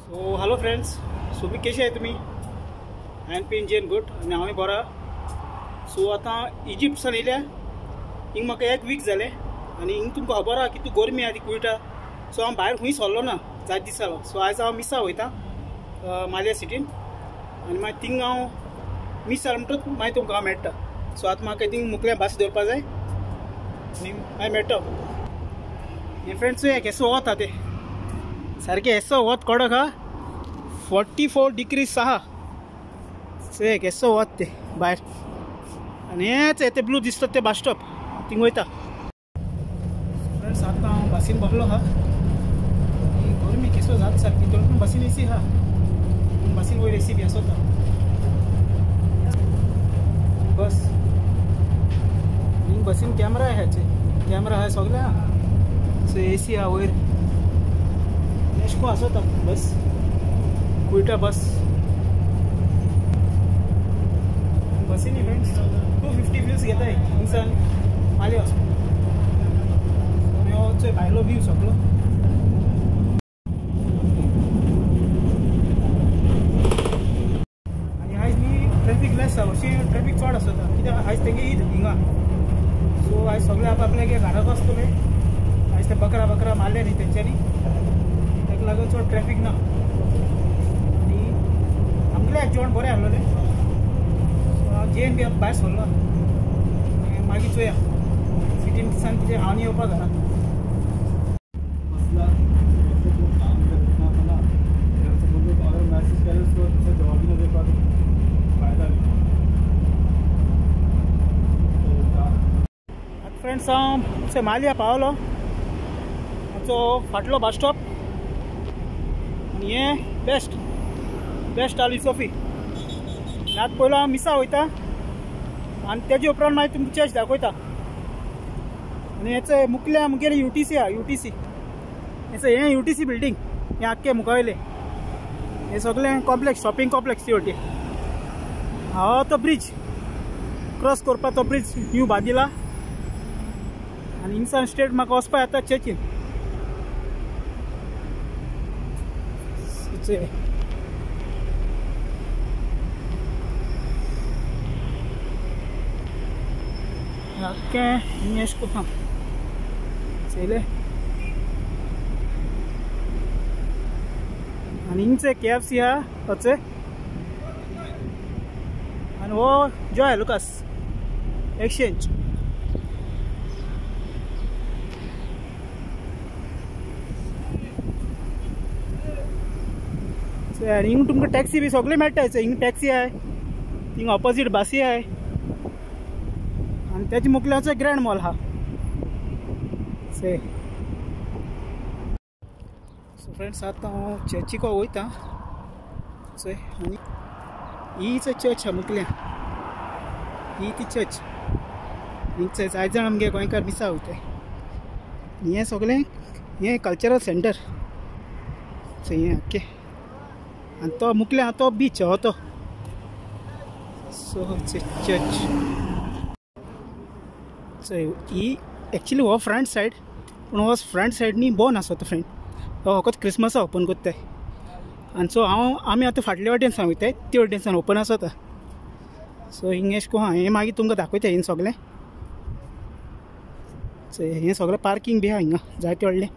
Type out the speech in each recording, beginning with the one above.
So hello friends, so मी कशे आहे तुम्ही? I am P Jain good आनी हांवूय बरो. सो आतां इजिप्ट सान येयल्या, हिंग म्हाका एक वीक जालें आनी हिंग तुमकां खबर आहा की तूं गरमी आहा ती कुयटा. सो हांव भायर खंय सरलो ना जायत दीस जालो. सो आयज हांव मिसा वयता मालिया सिटीन आनी मागीर थिंग हांव मीस जालें म्हणटकच मागीर तुमकां हांव मेळटा. सो आतां म्हाका थिंग मुकल्या बस दवरपा जाय आनी मागीर मेळटा. हे फ्रेंड्स केसो वत आहा तें सारकें येसो वत कडक आहा, 44 डिग्रीज आहा. चोय केसो वत तें भायर आनी हेंच ते ब्लू दिसता ते बस स्टॉप थिंग वयता. फ्रेंड्स आतां हांव बसीन बसलो आहा. गरमी केसो जाता सारकी, तरी पूण बसीन एसी आहा, पूण बसीन वयर एसी बी आसता. बस हिंग बसीन कॅमेरा आहा, कॅमेरा आहा सगळें आहा. सो एसी आहा वयर, एशको आसता बस कुयटा बस. बसीनी फ्रेंड्स 250 व्यूज घेताय हिंगसान माले वचपाक. हो भायलो व्यू सगळो. आनी आयज न्ही ट्रॅफीक लेस आसा, अशी ट्रॅफीक चड आसता कित्याक आयज तेंगे ईद हिंगा. सो आयज सगळे आपआपल्यागे घराक आसतले. आयज ते बकरा बकरा मारले न्ही तेंच्यांनी, ताका लागून चड ट्रॅफीक ना. आनी आमगेलें आयज जेवण बरें आसलें. सो हांव जेवन बी भायर सरलो आनी मागीर चोया सिटीन सान कितें खावन येवपा घरा. फ्रेंड्स हांव मालिया पावलो, आमचो फाटलो बस स्टॉप आनी हें बेस्ट बेस्ट आली सोफी. आतां पयलो हांव मिसा वयता आनी तेजे उपरांत मागीर तुमकां चर्च दाखयता. आनी हेचे मुखल्या मुगेले UTC आहा, UTC हेचे हें UTC building हें आख्खें मुखावयलें हें सगळें कॉम्प्लेक्स, शॉपिंग कॉम्प्लेक्स ती वटेन. हो तो ब्रिज क्रॉस करपाक, तो ब्रिज न्यू बादिला. आनी हिंगसान स्ट्रेट म्हाका वचपा येता चर्चीन. आख्खें हिंग एश कोहा चोयलें. आनी हिंगचे KFC आहा हचे आनी हो जॉय लुकास एक्सचेंज. आनी हिंग तुमकां टॅक्सी बी सगळें मेळटा. हिंग टॅक्सी आहाय, हिंग ऑपोजीट बसी आहाय आनी तेजे मुखल्याचो ग्रँड मॉल आहा. सो फ्रेंड्स आतां हांव चर्चीक वयता. चोय आनी ही चर्च आहा मुखल्या, ही ती चर्च. हिंग जायत जाण आमगे गोंयकार मिसा वयताय. हें सगळें हें कल्चरल सेंटर हें आख्खें. आनी तो मुखल्या आहा तो बीच हो तो. सो चर्च चोय ही एक्चुली हो फ्रंट सायड, पूण हो फ्रंट सायड न्ही बंद आसा तो फ्रेंड, हो फकत क्रिसमसा ओपन करताय. आनी सो हांव आमी आतां फाटले वाटेन सान वयताय, ते वटेन सान ओपन आसता. सो हिंग एश कोहा हें मागीर तुमकां दाखयता हिंग सगळें. चोय हें सगळें पार्कींग बी आहा हिंगा जायते व्हडलें.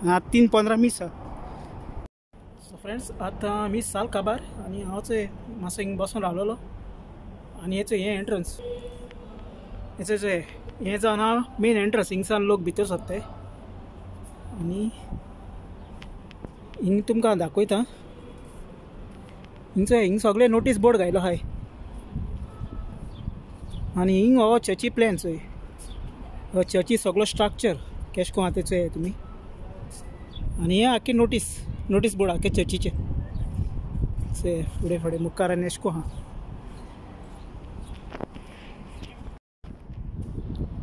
आतां 3:15 मीस आहा. सो फ्रेंड्स आतां मीस साल काबार आनी हांव चोय मातसो हिंग बसून रावलेलो. आनी हेचो हें एंट्रन्स, हेचो चोय हें जावन आहा मेन एंट्रन्स. हिंगसान लोक भितर सरताय आनी हिंग तुमकां दाखयता. हिंग चोय हिंग सगळें नोटीस बोर्ड घायलो आहाय. आनी हिंग हो चर्ची प्लॅन चोय, हो चर्ची सगळो स्ट्रक्चर केश कोण आहा तें चोय तुमी. आनी हें आख्खें नोटीस नोटीस बोर्ड आख्खे चर्चीचे. फुडें फुडें मुखार आनी एशको आहा.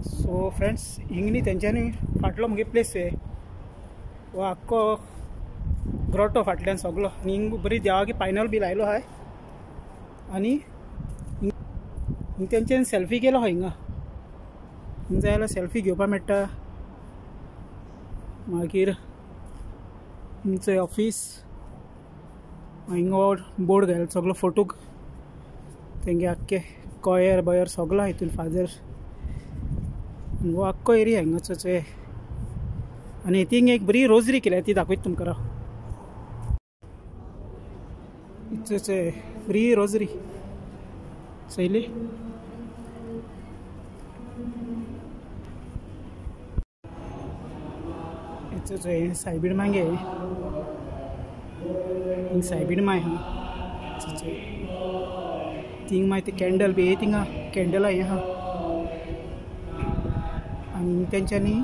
सो फ्रेंड्स हिंग न्ही तेंच्यांनी फाटलो मुगे प्लेस हो आख्खो ग्रोटो फाटल्यान सगळो. आनी हिंग बरी देवाक पायनल बी लायलो आहाय. आनी हिंग तेंच्यांनी सेल्फी केलो आहा हिंगा. हिंग जाय जाल्यार सेल्फी घेवपाक मेळटा. मागीर हिंगचें ऑफीस हिंगा बोर्ड घायल सगलो फोटो तेंगे आख्खे कॉयर बॉयर सगलो हितून फादर हो आख्खो एरिया हिंगाचो. आनी थिंग एक बरी रोजरी केल्या ती दाखयता तुमकां. बरी रोजरी चोयली. सायबीण मागे हिंग सायबीण my हा थिंग मागीर ते कॅन्डल बी थिंगा कॅन्डलां हें आहा. आनी तेंच्यांनी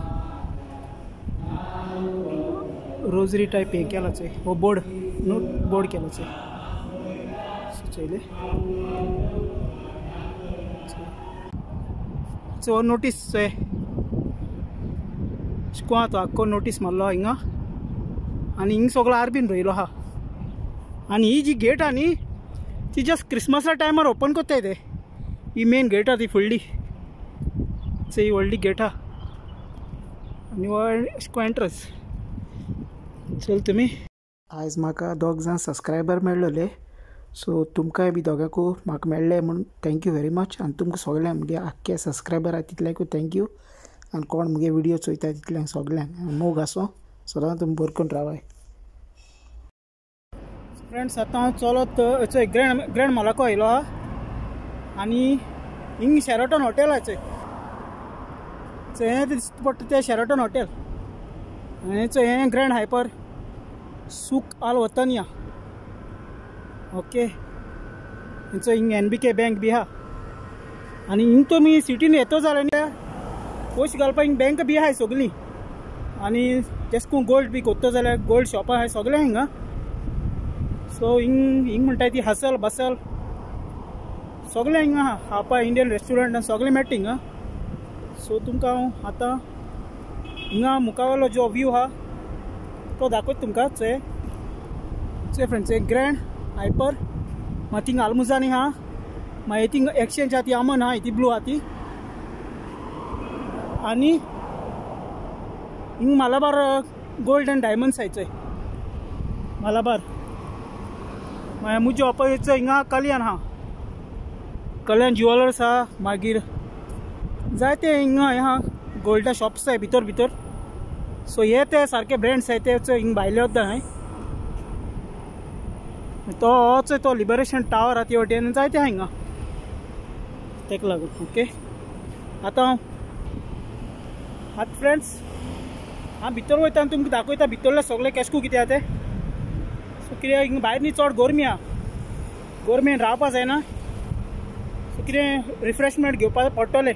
रोजरी टायप हें केलां चोय, हो बोर्ड न्हू बोर्ड केला चोय. चोयले सो नोटीस चोय शिकों तो आख्खो नोटीस मारलो हिंगा. आनी हिंग सगळो आरबीन रोयलो आहा. आनी ही जी गेट आहा न्ही ती जस्ट क्रिसमसा टायमार ओपन करताय ते. ही मेन गेट आहा ती फुडली ही व्हडली गेट आहा. आनी हो अशें एंट्रन्स. चल तुमी आयज म्हाका दोग जाण सबस्क्रायबर मेळ्ळले. सो तुमकांय बी दोगांकू म्हाका मेळ्ळे म्हूण thank you very much. आनी तुमकां सगळ्यांक मुगे आख्खे सबस्क्रायबर आहा तितल्यांकूय thank you. आनी कोण मुगे व्हिडियो चोयता तितल्यांक सगळ्यांक मोग आसो सदां तुमी बरें करून रावाय. फ्रेंड्स आतां हांव चलत चोय ग्रँड ग्रँड मॉलाको आयलो आहा. आनी हिंग शेराटन हॉटेल आहा चोय. चोय हें दिसता पडटा तें शेराटन हॉटेल. आनी चोय हें ग्रँड हायपर सूक आल वतनिया. ओके चोय हिंग NBK bank बी आहा. आनी हिंग तुमी सिटीन येतो जाल्यार न्ही पयशे घालपाक हिंग बँक बी आहाय सगळीं. आनी तेश करून गोल्ड बी कोत्तो जाल्यार गोल्ड शॉपां आहाय सगळें हिंगा. सो हिंग हिंग म्हणटाय ती हसल बसल सगळें हिंगा आहा. खावपा इंडियन रेस्टोरंट सगळें मेळटा हिंगा. सो तुमकां हांव आतां हिंगा मुखावेलो जो व्यू आहा तो दाखयता तुमकां. चोय चोय फ्रेंड्स एक ग्रँड हायपर मागीर थिंग आलमुजानी आहा. मागीर थिंग एक्सचेंज आहा ती अमन आहा ती ब्लू आहा ती. आनी हिंग मालाबार गोल्ड एंड डायमंड्स आहाय चोय मालाबार. मागीर मुजे ऑपोजीट हिंगा कल्याण आहा, कल्याण ज्युवेलर्स आहा. मागीर जायते हिंगा हें आहा गोल्डा शॉप्स आहाय भितर भितर. सो हे ते सारके ब्रँड्स आहाय ते चोय हिंग भायले वता हांवें. तो चोय तो लिबरेशन टावर आहा ते वटेन जायते आहा हिंगा तेका लागून. ओके आतां आतां फ्रेंड्स हांव भितर वयता आनी तुमकां दाखयता भितरलें सगळें केशकू कितें आहा तें. सो कितें हिंगा भायर न्ही चड गरमी आहा, गरमेन रावपा जायना. सो कितें रिफ्रेशमेंट घेवपाक पडटलें,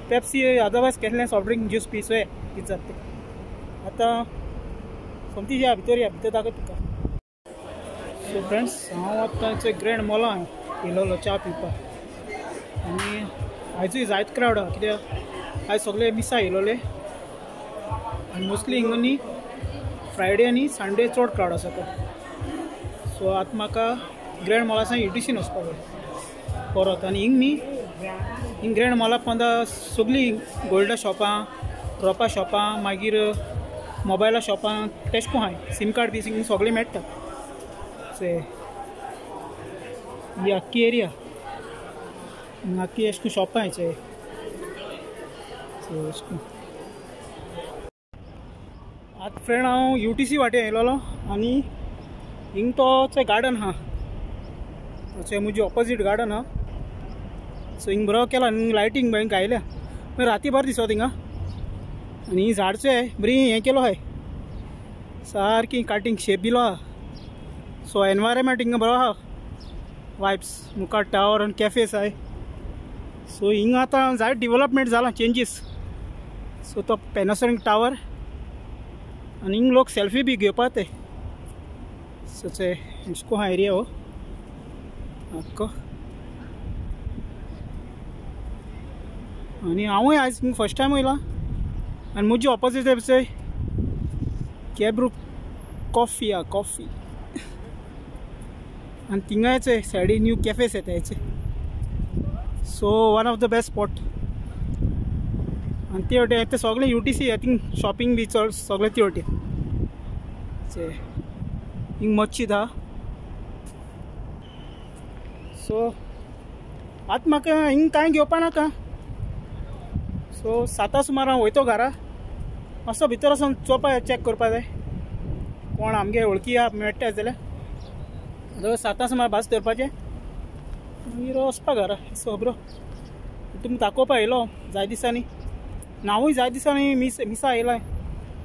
पेप्सी अदरवायज केसलें सॉफ्ट ड्रिंक ज्यूस पी चोय कितें जाता तें. आतां सोमती या भितर या भितर दाखयता तुका. सो फ्रेंड्स हांव आतां चोय ग्रँड मॉलान येयलोलो च्या पिवपाक. आनी आयजूय जायत क्रावड आहा कित्याक आयज सगळे मिसा येयलोले. आनी मोस्टली हिंगा न्ही फ्रायडे आनी संडे चड क्रावड आसा तो. सो आतां म्हाका ग्रँड मॉलासान UTCन वचपाक जाय परत. आनी हिंग न्ही हिंग ग्रँड मॉला पोंदा सगळीं गोल्डा शॉपां, रोपा शॉपां, मागीर मोबायला शॉपां तेश कोन आहाय, सीम कार्ड बी हिंग सगळें मेळटा. ही आख्खी एरिया आख्खी अशें शॉपां आहाय चोय. आतां फ्रेंड हांव UTC वाटेन येयलोलो आनी हिंग तो चोय गार्डन आहा चोय मुजे ऑपोजीट गार्डन आहा. सो हिंग बरो केला हिंग लायटींग बी घायल्या मागीर राती बरें दिसता थिंगा. आनी झाड चोय बरी हें केलो आहाय सारकी काटींग शेप दिलो आहा. सो एनवायरमेंट हिंगा बरो आहा, वायब्स मुखार टावर आनी कॅफेस आहाय. सो हिंगा आतां जायत डिवलपमेंट जालां चेंजीस. सो तो पॅनासोनीक टावर आनी हिंग लोक सेल्फी बी घेवपा ते. सो चोय अशें आहा एरिया हो आख्खो. आनी हांवूय आयज फर्स्ट टायम वयला. आनी मुजे ऑपोजीट चोय कॅब्रू कॉफी आहा, कॉफी. आनी थिंगाय चोय सायडीन न्यू कॅफेस येताय चोय. So one of the best spot. आनी ते वटेन ते सगळे UTC I think shopping बी चड सगळे ते वटेन. हिंग मस्जिद आहा. सो आतां म्हाका हिंग कांय घेवपा नाका. सो 7 सुमार हांव वयतो घरा. मातसो भितर वचोन चोवपा चॅक करपा जाय कोण आमगे वळखी आहा मेळटा जाल्यार. 7 सुमार भास धरपाचें मागीर वचपा घरा. सो ब्रो तुमकां दाखोवपा येयलो जाय दिसांनी. नांवूय जाय दिसांनी मिसा येयलां.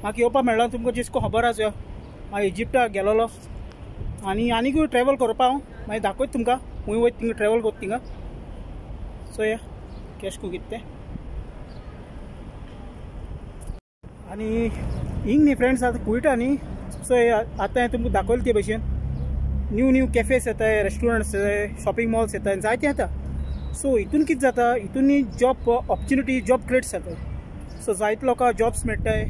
म्हाका येवपा मेळ्ळा तुमकां जिसको खबर आसा. हांव इजिप्टाक गेलोलो आनी आनीकूय ट्रॅवल करपा हांव मागीर दाखयता तुमकां खंय वयता थिंगा ट्रॅवल करता थिंगा. सो या कॅश कितें तें. आनी हिंग न्ही फ्रेंड्स आतां कुयटा न्ही. सो आतां हांवें तुमकां दाखयलें ते भशेन न्यू न्यू कॅफेस येताय, रेस्टॉरंट्स येताय, शॉपिंग मॉल्स येताय, जायते येता. सो हितून कितें जाता, हितून जॉब ऑपॉर्चुनिटी जॉब क्रिएट जाता. सो जायते लोकांक जॉब्स मेळटाय.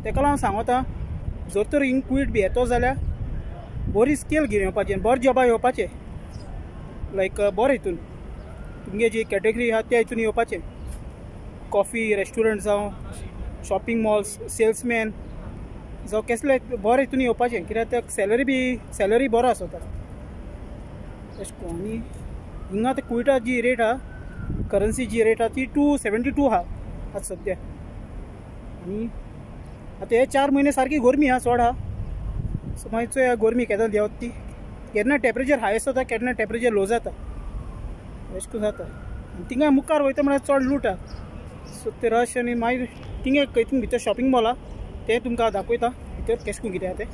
तेका लागून हांव सांगता जर तर हिंग कुवेट बी येतो जाल्यार बरी स्केल घेवन येवपाचें, बरें जॉबा येवपाचें, लायक बरें हितून तुमगे जी कॅटेगरी आहा त्या हितून येवपाचें. कॉफी रेस्टॉरंट जावं, शॉपिंग मॉल्स, सेल्समॅन जावं कसले बरें हितून येवपाचें. कित्याक त्या सॅलरी बी सॅलरी बरो आसता अशें करून. आनी हिंगा आतां कुवेटा जी रेट आहा, करन्सी जी रेट आहा ती 272 आहा आतां सद्या. आनी आतां हे 4 म्हयने सारकी गरमी आहा, चड आहा. सो मागीर चोया गरमी केन्ना देंवता ती. केन्ना टेम्परेचर हायस्ट जाता, केन्ना टेम्परेचर लो जाता, अशें करून जाता. आनी थिंगा मुखार वयता म्हळ्यार चड लूट आहा. सो ते रश. आनी मागीर थिंगा थिंग भितर शॉपिंग मॉल आहा तें तुमकां दाखयता भितर कशें करून कितें आहा तें.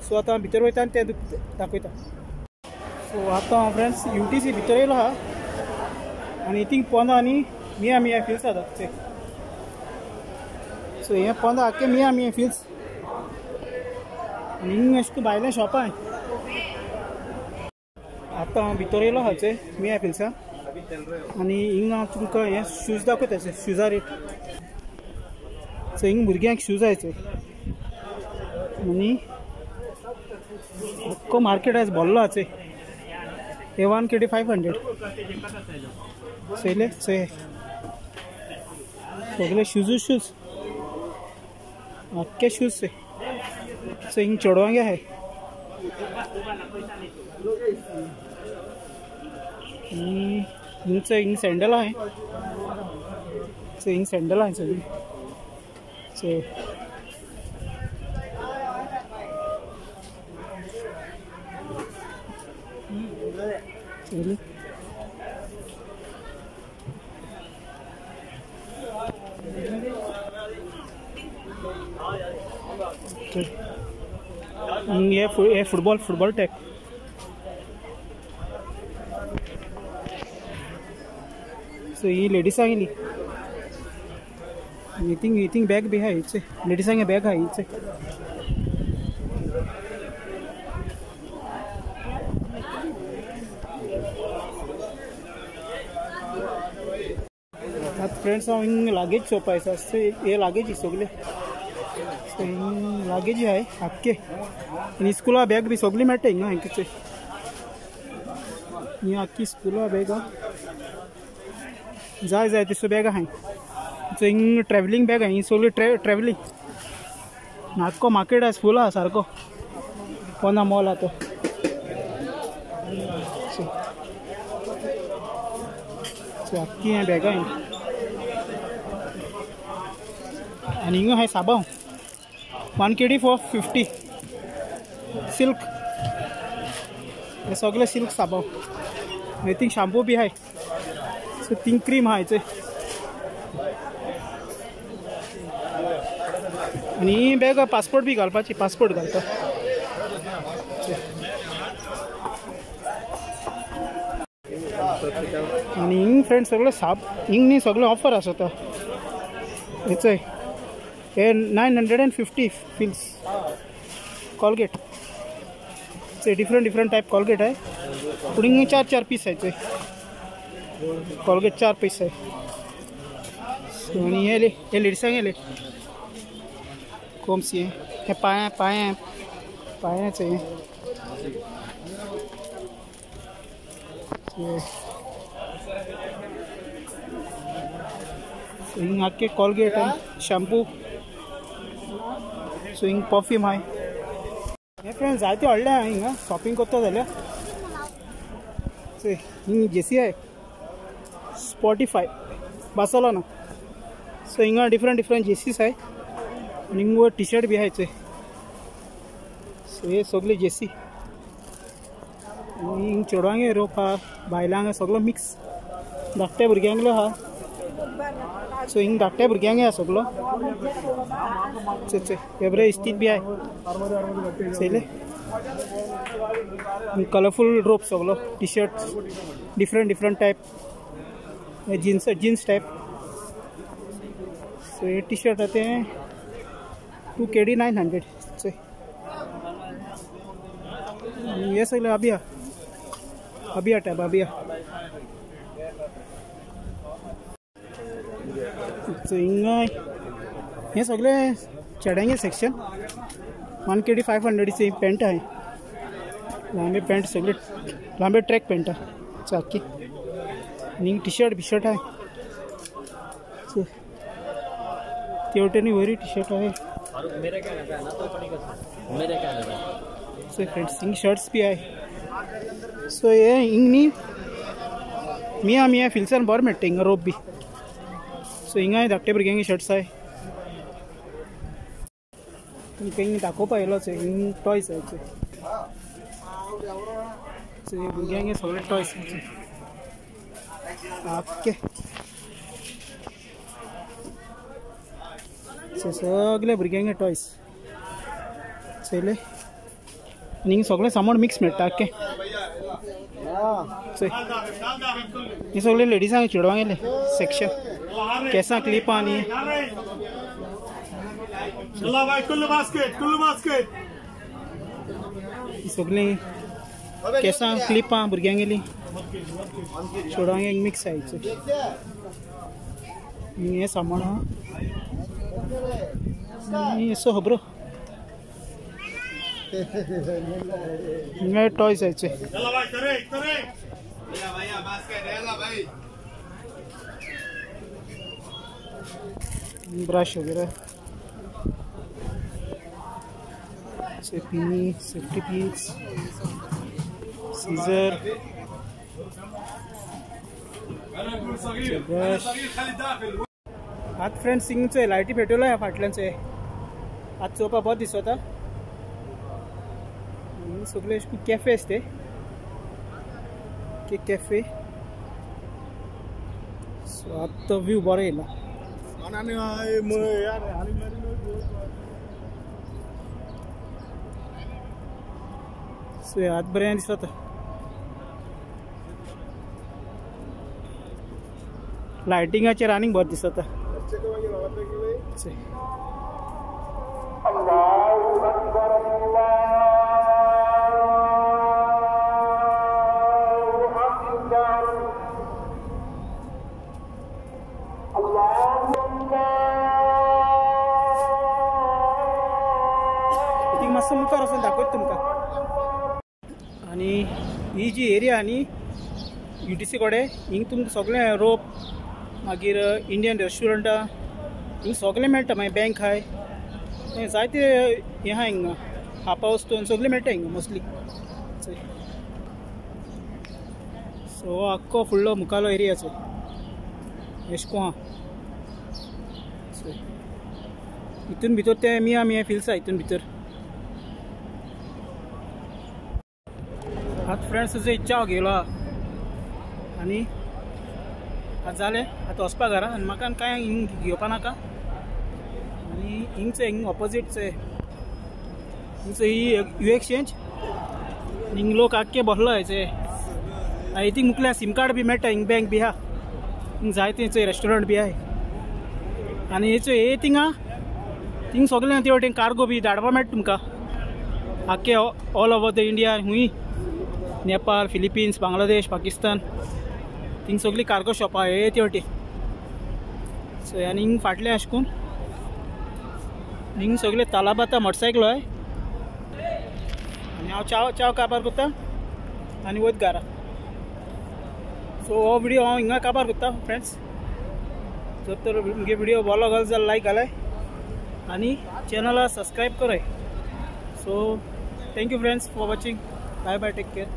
सो आतां भितर वयता आनी तें दाखयता. सो आतां हांव फ्रेंड्स UTC भितर येयलो आहा आनी थिंग पोंदा आनी मिया मिया फिल्स आहा. सो हें पोंदा आख्खें मिया मिया फिल्स. आनी हिंग अशें करून भायलें शॉपां. आतां हांव भितर येयलो आहा चोय मिया फिल्सा. आनी हिंग हांव तुमकां हें शूज दाखयता, शुजा रेट. सो हिंग भुरग्यांक शूज आहाय चोय. आनी आख्खो मार्केट आयज भरलो आहा चोय. हे 1 KD 500. चोयले चोय सगळे शूजूच शूज, आख्खे शूज चोय. सो हिंग चेडवांगे आहाय. आनी हिंग चोय हिंग सँडल आहाय. सो हिंग सँडल आहाय सगळीं. चोय हे फुटबॉल फुटबॉल टॅक. सो ही लेडिसां गेली. हितींग हितींग बॅग बी आहा हिचे, लेडिसांगे बॅग आहा हिचे. आतां फ्रेंड्स हांव हिंग लागेज चोवपा आसा. हे लागेज सगळे लागेज आहाय आख्खे. आनी स्कुला बॅग बी सगळी मेळटा हिंगा. हिंगा ही आख्खी स्कुला बॅग जाय जाय तसो बॅग आहाय. सो हिंग ट्रॅवलिंग बॅग आहाय, ही सगळी ट्रॅवलिंग. आख्खो मार्केट आहा फूल आहा सारको पोंदा मॉल आहा तो. सो आख्खी हें बॅगां ही. आनी हिंगा आहाय साबांव 1 KD 450 silk. हे सगळे सिल्क साबांव. थिंग शॅम्पू बी आहाय. सो थिंग क्रीम आहाय चोय. आनी बॅग पासपोर्ट बी घालपाची, पासपोर्ट घालता. आनी हिंग फ्रेंड सगळे साप हिंग न्ही सगळे ऑफर आसता. हे चोय हे 950 फिल्स कॉलगेट. चोय डिफरंट डिफरंट टायप कॉलगेट आहे. पूण हिंग 4 4 पीस आहे चोय. कॉलगेट 4 पीस आहे. आनी हे हे लेडिसांक येले कोमसी हे पांया पांया पांयाचे. हिंग आख्खे कॉलगेट आहे, शॅम्पू. सो हिंग परफ्यूम आहे. हे फ्रेंड्स जायते व्हडले आहा हिंगा शॉपिंग करता जाल्यार. चोय हिंग जेसी आहाय स्पॉटिफाय बार्सेलोना. सो हिंगा डिफरंट डिफरंट जेसीस आहाय आनी हिंग वयर टी शर्ट बी आहाय चोय. सो हे सगळे जेसी आनी हिंग चेडवांगे रोप आहा, बायलांक सगळो मिक्स, धाकट्या भुरग्यांकलो आहा. सो हिंग धाकट्या भुरग्यांक आहा सगळो. चोय चोय हे बरे इस्तीद बी आहाय चोयले, कलरफुल रोप सगळो, T shirt different different type, jeans jeans type. So हे टी शर्ट आहा तें 2 KD 900. चोय हे सगळे अबिया अबिया टायप अबिया. सो हिंगा हे सगळे चेड्यांगे सेक्शन. 1 KD 500 pant आहे, लांबे पॅन्ट सगळे, लांबे ट्रॅक पॅन्ट आहा सारकी. आनी टी शर्ट बिशर्ट आहे ते वटेन वयरी टी शर्ट आहे. सो फ्रेंड्स हिंग शर्ट्स बी आहे. सो हे हिंग न्ही मिया मिया फिल्सान बरें मेळटा हिंगा रोप बी. सो हिंगाय धाकटे भुरग्यांक शर्ट्स आहाय. तुमकां हिंग दाखोवपा येयलो. चोय हिंग टॉयस आहाय. चोय चोय भुरग्यांक सगळे टॉयस आहाय. ओके सगळे भुरग्यांक टॉयस चोयले. आनी हिंग सगळें सामान मिक्स मेळटा आख्खें. चोय हे सगळे लेडिजांक चेडवांगेले सेक्शन, केसां क्लिपां आनी सगळीं केसां क्लिपां भुरग्यांगेली चेडवांक मिक्स आहाय. हें सामान आहा आनी असो खबरो हिंगा टॉयस आहाय. ब्रश वगैरह, पिनी, सेफ्टी पिन्स, सीजर, ब्रश. आत फ्रेंड्स हिंगचोय लायटी पेटवलो ह्या फाटल्यान. आत चोवपा बरो दिसता. सगळे कॅफेस ते कॅफे. सो आत तो व्यू बरो येयला. सो आत बरें दिसता. लायटिंगाचेर आनीक बरें दिसता. मातसो मुखार वचून दाखयता तुमकां. आनी ही जी एरिया न्ही UTC कडेन, हिंग तुमकां सगळें रोप, मागीर इंडियन रेस्टोरंटां हिंग सगळें मेळटा. मागीर बँक आहाय, जायते हें आहा हिंगा, खावपा वस्तू सगळें मेळटा हिंगा मोस्टली. सो आख्खो फुडलो मुखालो एरिया चोय एशको आहा. सो हितून भितर ते मिया मिया फिल्स आहा हितून भितर. आतां फ्रेंड्स तुजो च्याव घेयलो आहा आनी आतां जालें. आतां वचपा घरा आनी म्हाका कांय हिंग घेवपा नाका. आनी हिंगचो हिंग ऑपोजीट चोय हिंगचो ही you exchange. हिंग लोक आख्खे बसलो आहाय चोय. आनी थिंग मुकल्या सिम कार्ड बी मेळटा, हिंग बँक बी आहा, हिंग जायते चोय रेस्टोरंट बी आहाय. आनी हे चोय हे थिंगा थिंग सगळें ते वटेन कार्गो बी धाडपा मेळटा तुमकां आख्खे ऑल ओवर the India, हुंय नेपाल, फिलिपिन्स, बांगलादेश, पाकिस्तान, थिंग सगळी कार्गो शॉप आहा हे ते वटेन. सो आनी हिंग फाटलें अशें करून हिंग सगळे तालाबाता मोटरसायकल आहाय. आनी हांव च्याव च्याव काबार करता आनी वयता घरा. सो हो व्हिडिओ हांव हिंगा काबार करता फ्रेंड्स. जर तर मुगे व्हिडिओ बरो लागलो जाल्यार लायक घालाय आनी चॅनला सबस्क्रायब कराय. So Thank you friends for watching. Bye bye, take care.